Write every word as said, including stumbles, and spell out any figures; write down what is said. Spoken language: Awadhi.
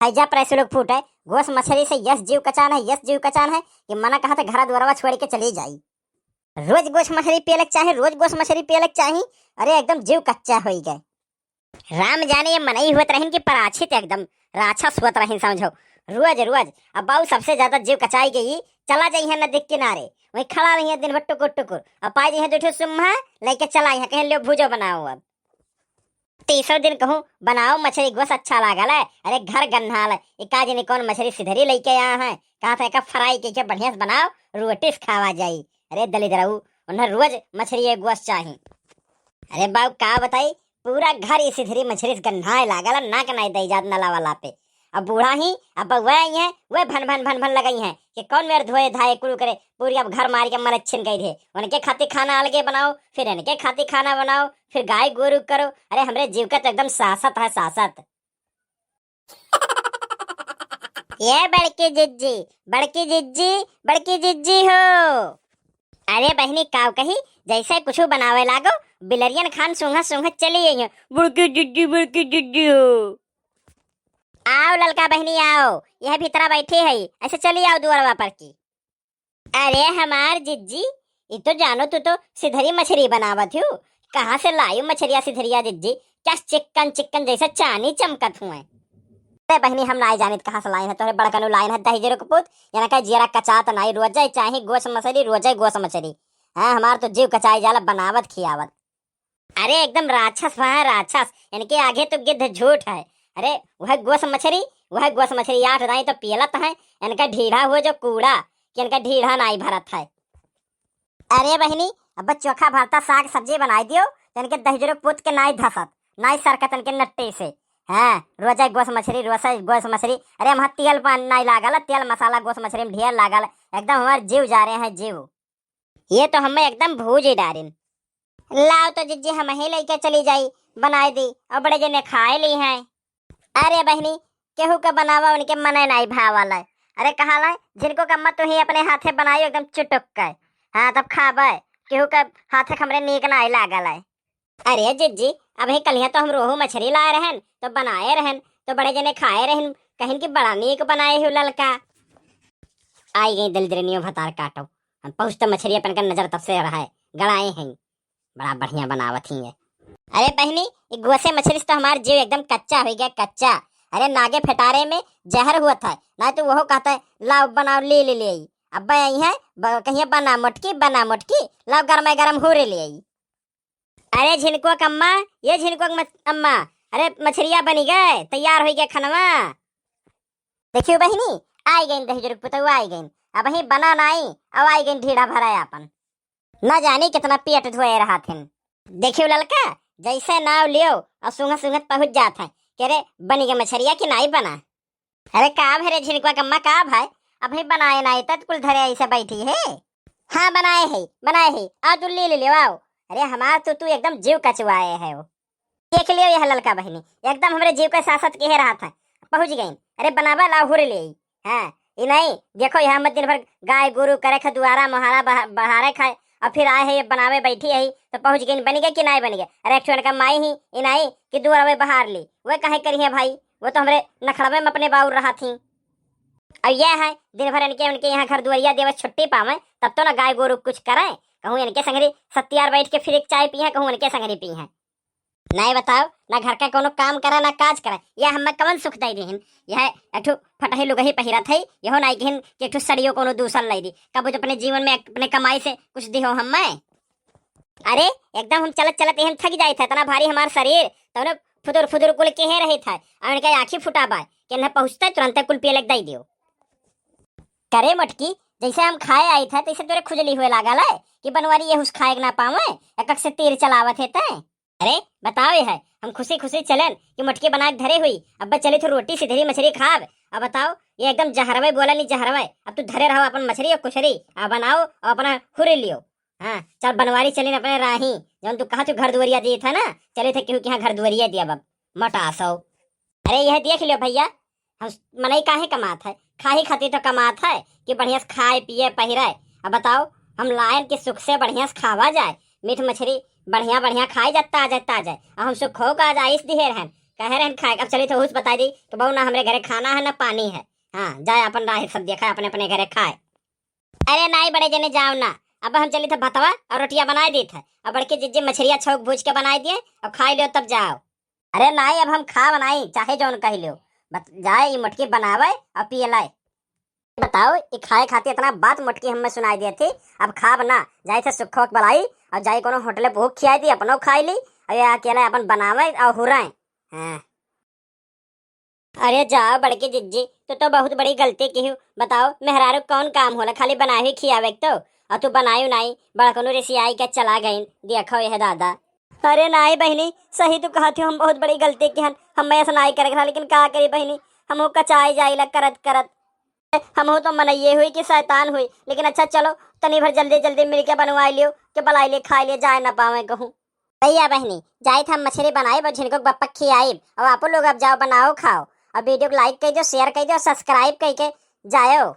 ऐजा पर ऐसे लोग फूटे, गोस मछरी से यस जीव कचान है, यस जीव कचान है कि मना कहत है घरा दुआरवा छोड़ के चली जाई। रोज गोस मछरी पियलक चाही, रोज गोस मछरी पियलक चाही। अरे एकदम जीव कच्चा होई गए। राम जाने ये मनई होत रहिन कि पराछित एकदम राक्षस होत रहिन समझो। रोज रोज अब बाऊ सबसे ज्यादा जीव कचाई गई, चला जाई है नदी के किनारे, वहीं खड़ा रही है दिन भर टुकुर टुकुर, अब पाई जाई है दो ठो सुम्हा, लेके चला आई है, कहीं लियो भूजो बनाओ अब। तीसरे दिन कहूँ बनाओ मछरी गोस अच्छा लागल है, अरे घर गन्हाल है, ये का जाने कौन मछरी सिधरी लेके आया है, कहा था एक फ्राई के बढ़िया से बनाओ, रोटी से खावा जाई। अरे दलिद्रऊ, उन्हें रोज मछरी एक गोस चाही। अरे बाऊ का बताई, पूरा घर इसी धरी मछरी से गन्हाए लागल, नाक नाई दई जात नला वाला पे। अब बूढ़ा ही, अब वह आई है, वह भन भन भन भन लगई है कि कौन मेर धोए धाए कुल करे, पूरी अब घर मार के मलच्छिन कई दे। उनके खातिर खाना अलगे बनाओ, फिर इनके खातिर खाना बनाओ, फिर गाय गोरू करो। अरे हमरे जीव का तो एकदम सासत है, सासत। ये बड़की जिज्जी, बड़की जिज्जी, बड़की जिज्जी हो। अरे बहिनी, काव कही, जैसे कुछ बनावे लागो, बिलरियन खान सूंघत सूंघत चली आई है। बड़की जिज्जी, बड़की जिज्जी हो। आओ ललका बहिनी, आओ, यह भीतरा बैठी है, ऐसे चली आओ दुआरवा पर की। अरे हमार जिज्जी, ई तो जानो तू तो सिधरी मछरी बनावत हूँ। कहाँ से लायू मछरिया सिधरिया जिज्जी? क्या चिक्कन चिक्कन जैसे चानी चमकत हुए। अरे बहिनी, हम नाई जानित कहाँ से लाइन है, तोहरे बड़कनू लाइन है दहिजरो के पूत। यहाँ का जियरा कचात नाई, रोजे चाही गोस मछरी, रोजे गोस मछरी। हाँ, हमार तो जीव कचाई जाला बनावत खियावत। अरे एकदम राक्षस है राक्षस, इनके आगे तो गिद्ध झूठ है। अरे वह गोस मछरी, वह गोस मछरी आठ दाई तो पियलत है, इनका ढीढ़ा हुआ जो कूड़ा, कि इनका ढीढ़ा नाई भरत है। अरे बहिनी, अब चोखा भरता साग सब्जी बनाई दियो, तो इनके दहिजरो पूत के नाई धसत, नाई सरकत इनके नट्टी से। हाँ, रोजे गोस मछरी, रोजे गोस मछरी। अरे वहाँ तेल पान नाई लागल, तेल मसाला गोस मछरी में ढेर लागल, एकदम हमार जीव जा रहे हैं जीव। ये तो हमें एकदम भूज ही डारिन। लाओ तो जिज्जी, हम ही लेके चली जाई, बनाई दी, और बड़े जने खाए ली हैं। अरे बहिनी, केहू के बनावा उनके मने नाई भावल है। अरे कहाला, जिनको का मत तुही अपने हाथे बनाई एकदम चुटुक के। हाँ, तब खाबे, केहू के हाथे के हमरे नीक नाई लागल है। अरे जिज्जी, अबही कलिया तो हम रोहू मछरी लाए रहन, तो बनाए रहन, तो बड़े जने खाए रहन, कहिन कि बड़ा नीक बनाए हो ललका। आई गई दलिद्रनियो भतार काटो। हम पहुँचते मछरी अपन का नजर तब से रहा है, गड़ाए हैं। बड़ा बढ़िया बनावत ही है। अरे बहिनी, ये गोसे मछरी से तो हमार जीव एकदम कच्चा हो गया, कच्चा। अरे नागे फेटारे में जहर हुआ था, ना तो वो कहता है, "लाओ बनाओ, ले ले ले आई।" अब आई है, ब-, कहिए, "बना मोटकी, बना मोटकी, लाओ गरम गरम हो रे ले आई।" अरे झिनकुआ कम्मा, ये झिनकुआ कम्मा, अम्मा, अरे मछरिया बनी गए, तैयार हो गया खनवा। देखियो बहिनी, आई गई दहिजर पुतऊ आई गई, अब ही बना नाई, अब आई गई ढीढ़ा भरा आपन। ना जानी कितना पेट धोए रहा थिन। देखियो ललका, जैसे नाव लियो और सूंघत सूंघत पहुँच जात है, के रे बनी गए मछरिया कि नाई बना। अरे का भरे झिनकुआ कम्मा का भाई, अभी बनाए नाई तत कुल धरे ऐसे बैठी है। हाँ बनाए है, बनाए है, आओ तू ले ले ले आओ। अरे हमार तो तू एकदम जीव कचवाए है वो। देख लियो यह ललका बहिनी, एकदम हमरे जीव के सासत के रहा था। पहुँच गई, अरे बनावा लाओ हुर ले। हाँ, ई नहीं, देखो यहाँ मत दिन भर गाय गोरू करे खा दुआरा मोहारा बहा-, बहारे खाए, और फिर आए है ये बनावे बैठी है, तो पहुँच गई, बन गए कि नहीं बन गए? अरे एक ठो इनका माई ही, ई नहीं कि दुआरवे बहार ली, वे काहे करी है भाई? वो तो हमरे नखड़वे में अपने बाउर रहा थी। और यह है, दिन भर इनके, उनके यहाँ घर दुआरिया देवे छुट्टी पावे, तब तो ना गाय गोरू कुछ करे, कहूँ इनके संगरी सत्तियार बैठ के फिर एक चाय पी है, कहूँ इनके संगरी पी है। नहीं बताओ, ना घर का कोनो काम करे, ना काज करे, यह हमें कवन सुख दे देहिन? यह एक ठो फटही लुगही पहिरत है, यहो नहीं कहन कि एक ठो सड़ियो कोनो दूसर लाई दी, कब जो अपने जीवन में अपने कमाई से कुछ दिहो हमें। अरे एकदम हम चलत चलत एहन थक जाइत है, इतना भारी हमार शरीर, तौने फुदुर फुदुर कुल केहे रहित है, और इनका आँखी फुटा बा कि इन्हें पहुँचते तुरंते कुल पिए लग दई दियो। करे मोटकी, जैसे हम खाए आई था, तैसे तोरे खुजली हुए लागल है कि बनवारी ये हुस खाए के ना पावे, एक एक से तीर चलावत है तै। अरे बताओ ये है, हम खुशी खुशी चलन कि मोटकी बना के धरे हुई, अब चली तो रोटी सिधरी मछली खाब। अब बताओ, ये एकदम जहरवे बोला नहीं जहरवे, अब तू धरे रहो अपन मछली और कुछरी, आ बनाओ और अपना हुरे लियो। हाँ, चल बनवारी चलिन अपने राही, जौन तू कहा तू घर दुआरिया दिए था ना, चले थे केहू के यहाँ घर दुआरिया दिया बब, मोटा सौ। अरे यह देख लियो भैया, हम मनई काहे कमात है, खाही खातिर तो कमात है कि बढ़िया से खाए पिए पहिरे। अब बताओ, हम लायन के सुख से बढ़िया से खावा जाए, मीठ मछली बढ़िया बढ़िया खाई जाए, ताजे ताजे, और हम सुखो का आज आइस दिहे रहन, कहे रहन खाए, अब चली तो उस बताई दी कि बहू ना हमरे घरे खाना है ना पानी है। हाँ, जाए अपन राह सब देखा, अपने अपने घरे खाए। अरे नाई बड़े जने जाओ ना, अब हम चली थे भतवा और रोटिया बनाए दी थे, और बड़के जिज्जी मछरिया छौक भूज के बनाए दिए, अब खाई लियो तब जाओ। अरे नाई, अब हम खा बनाई चाहे जौन कह लियो, बत जाए ई मोटकी बनावे और पिए लाए। बताओ, ई खाए खातिर इतना बात मोटकी हमें सुनाई दिए थी, अब खाब ना, जाए थे सुखो के बलाई और जाए कोनो होटले पे खियाई दी, अपनो खाई ली, और ये अकेले अपन बनावे और हुराए। हाँ। अरे जाओ बड़की जिज्जी, तू तो बहुत बड़ी गलती की हूँ। बताओ, मेहरारू कौन काम होला, खाली बनाए ही खियावे के तो, और तू बनायू नाई, बड़कनू रिसियाई के चला गईन, देखो यह दादा। अरे नाई बहिनी, सही तू कहत हो, हम बहुत बड़ी गलती की हन, हम ऐसा नाई करे के रहा, लेकिन का करी बहिनी, हमहू कचाई जाइला करत करत। हमहू तो मनइये हुई कि शैतान हुई, लेकिन अच्छा चलो, तनी भर जल्दी जल्दी मिलके बनवाई लियो, के बलाई ले खाई ले जाए ना पावे कहूँ। भैया बहिनी, जाइत हम मछरी बनाइब और झिनको के बप्पा खियाइब, और आपो लोग अब जाओ बनाओ खाओ, और वीडियो को like कर दो, share कर दो, subscribe करके जाओ।